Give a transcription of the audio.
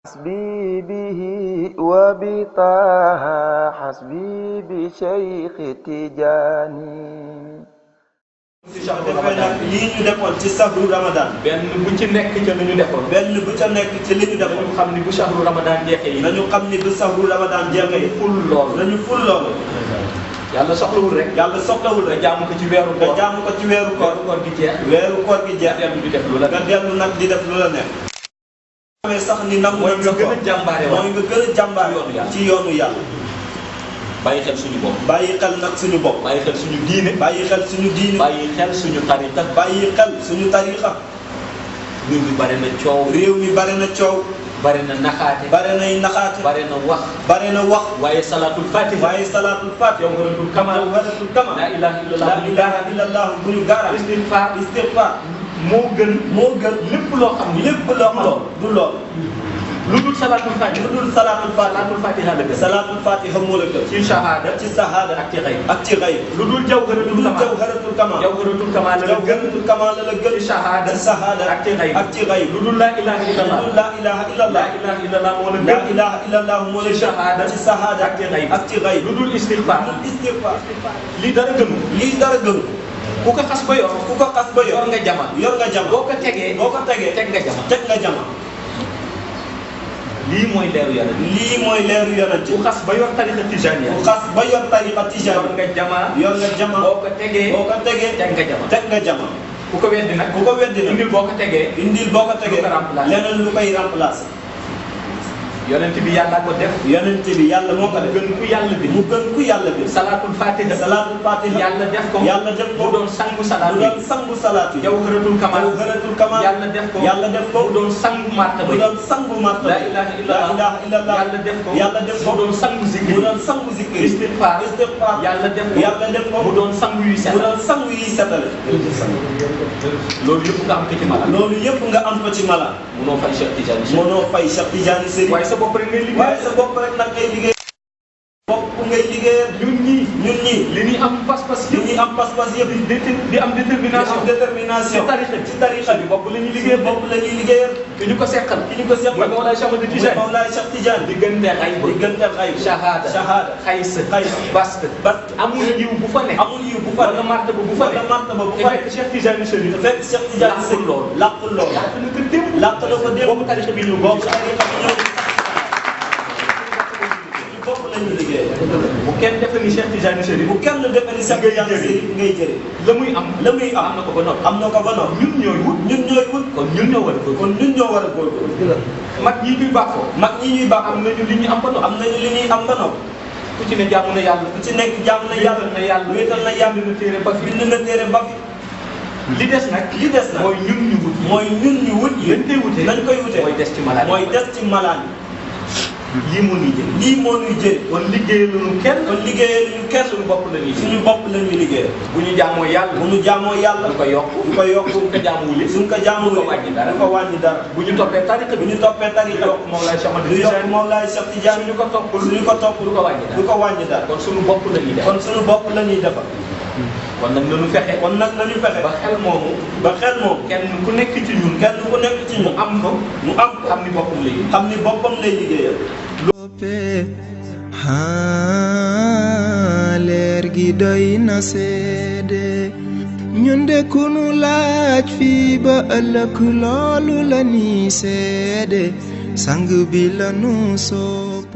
حسبي به وبطه حسبي بشيخ تجاني defee nag lii ñu defoon ci sahru Ramadan. benn bu ci nekk ca li ñu defoon. benn bu ca nekk ci li ñu defoon. nañu xam ni bu sahru Ramadan jeexee yi. nañu xam ni bu sahru Ramadan jeexee yi. ful loolu nañu ful loolu. yàlla soxlawul rek. yàlla soxlawul rek. nga jaamu ko ci weeru koor. nga jaamu ko ci weeru koor. koor gi jeex. weeru koor gi jeex. dellu di def lu la. nga dellu nag di def lu la nekk. xamee sax ni nangu mooy nga gën a jàmbaare mooy nga gën a jàmbaare ci yoonu yàlla. bàyyi xel suñu bopp. bàyyi xel nag suñu bopp. bàyyi xel suñu diine. bàyyi xel suñu diine. bàyyi xel suñu tariqa. bàyyi xel suñu tariqa. réew mi bare na coow. réew mi bare na coow. bare na naxaate. bare nay naxaate. bare na wax. bare na wax. waaye salaatul fatiha. waaye salaatul fatiha. jawharatul kamal. jawharatul kamal. laa ilaha illallah bu ñu gaara. istighfar. moo gën lépp loo xam ni. lépp loo xam du lool. lu dul salaatul fatiha. lu dul salaatul fatiha. salaatul fatiha la gën. salaatul fatiha moo la gën. ci shahada. ci shahada ak ci xayb. ak ci xayb. lu dul jawharatul kamal. jawharatul kamal. jawharatul kamal la gën. jawharatul kamal la gën. ci shahada. shahada ak ci xayb. ak ci xayb. lu dul laa ilaha illallah. lu dul laa ilaha illallah. laa ilaha illallah moo la gën. laa ilaha illallah moo la gën. ci shahada. ci shahada ak ci xayb. ak ci xayb. lu dul istighfar. istighfar. lii dara gënu. lii dara gënu. ku ko xas ba yor. ku ko xas ba yor. yor nga jama. yor nga jama. boo ko tegee. teg nga jama. teg nga jama. lii mooy leeru yonent. lii mooy leeru yonent. ku xas ba yor tariqa tijaniya. ku xas ba yor tariqa tijaniya. yor nga jama. yor nga jama. boo ko tegee. teg nga jama. teg nga jama. ku ko weddi nag. indil boo ko tegee. leneen lu koy remplacer. yonent bi yàlla ko def. yonent bi yàlla moo ko def. gën ku yàlla bi. mu gën ku yàlla bi. salaatul fatiha. salaatul fatiha. yàlla def ko. mu doon sangu salaatu. mu doon sangu salaatu. jawharatul kamal. yàlla def ko. mu doon sangu martaba. mu doon sangu martaba. laa ilaha illallah. yàlla def ko. mu doon sangu zikri. mu doon sangu zikri. istighfar. yàlla def ko. mu doon sangu yu setal. mu doon sangu yu setal. loolu yëpp nga am ko ci mala. loolu yëpp nga am ko ci mala. munoo fay Cheikh Tidiane. munoo fay Cheikh Tidiane Serigne. waaye sa bopp rek ngay liggéey. waaye sa bopp rek nag ngay liggéey. bopp ngay liggéeyal. ñun ñii. li ñuy am pas-pas yëpp. li ñuy am pas-pas yëpp. di am détermination. ci tariqa bi. bopp la ñuy liggéeyal. bopp la ñuy liggéeyal. ki ñu ko seqal. mooy Mawlaay Cheikh Tidiane. diggante xayb. shahada. xays. bast. amul yiw bu fa nekk. wala martaba bu fa nekk. te fekk Cheikh Tidiane Chérif. làqul loolu. làq na ko démb. boobu tariqa bi ñëw. bopp la ñuy liggéey. bu kenn defe ni Cheikh Tidiane Chérif. bu kenn defe ni Cheikh Tidiane Chérif ngay jëriñ. la muy am am na ko ba noppi. am na ko ba noppi. ñun ñooy wut. kon ñun ñoo war a góorgóorlu. mag ñi ñuy baaxoo. am nañu li ñu am ba noppi. ku ci ne jaamu na yàlla. wéetal na yàlla. bind na téere ba fi. li des nag. mooy ñun ñu wut. nañ koy wutee. mooy des ci malaan. lii moo ñuy jëriñ. kon liggéeyaluñu kenn. suñu bopp la ñuy liggéeyal. bu ñu jaamoo yàlla. du ko yokk. suñ ko jaamuwul. du ko wàññi dara. bu ñu toppee tariqa bi. yokk Mawlaay Cheikh Tidiane. suñu ko topp. du ko wàññi dara. kon suñu bopp la ñuy defal. kon nag nañu fexe. ba xel moomu. kenn ku nekk ci ñun. mu am ko. xam ni boppam lay liggéeyal. leer gi doy na seede ñun de ku nu laaj fii ba ëllëg loolu la ni seede sang bi la nu sopp